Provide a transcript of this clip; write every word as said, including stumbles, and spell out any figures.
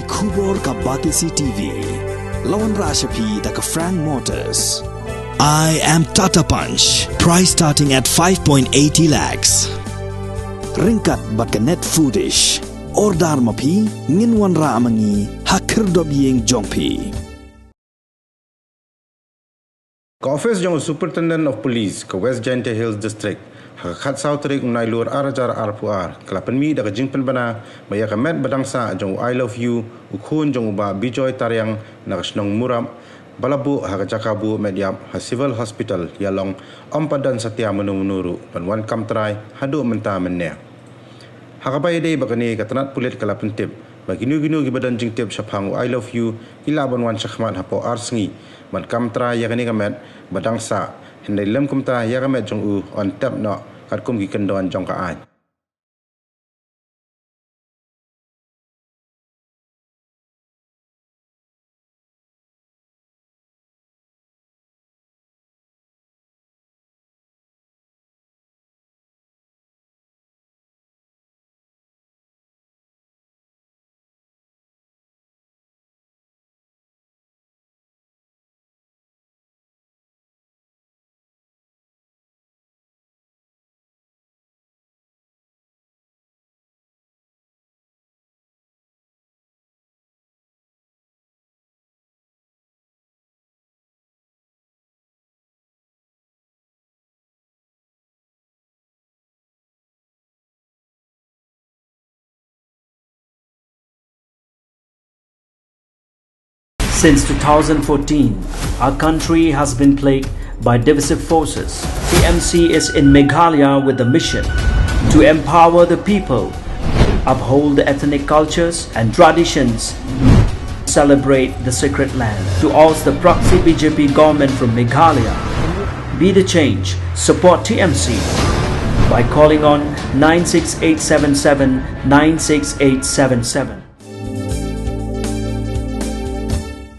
Khubor ka Batesi T V. La wanrah sha phi da ka Frank Motors. I am Tata Punch. Price starting at five point eighty lakhs. Ryngkat bad ka Net Foodish. Order ma phi, ngin wanrah ma ngi ha khyrdop ïing jong phi. Ka office jong u Superintendent of Police ka West Jaintia Hills District, ha ka khatsaw tarik u Nailur ar hajar arphew ar, ka la pynmih da ka jingpynbna ba ïa ka met ba dang sah jong u I Love You, u khun jong u Bah Bijoy Tariang na ka shnong Murap, ba la buh ha ka jaka buh met ïap ha Civil Hospital Ïalong, ym pat don satia mynno mynno ruh ban wan kam trai haduh mynta mynne. Ha kaba ïadei bad kane, ka tnat pulit ka la pyntip ba kino kino kiba don jingtip shaphang u I Love You ki lah ban wan shakhmat hapoh ar sngi ban kam trai ïa kane ka met ba dang sah, hynrei lym kumta ïa ka met jong u yn tep noh katkum ki kyndon jong ka aiñ. Since two thousand fourteen, our country has been plagued by divisive forces. T M C is in Meghalaya with the mission to empower the people, uphold the ethnic cultures and traditions, celebrate the sacred land. To oust the proxy B J P government from Meghalaya, be the change, support T M C by calling on nine six eight seven seven nine six eight seven seven.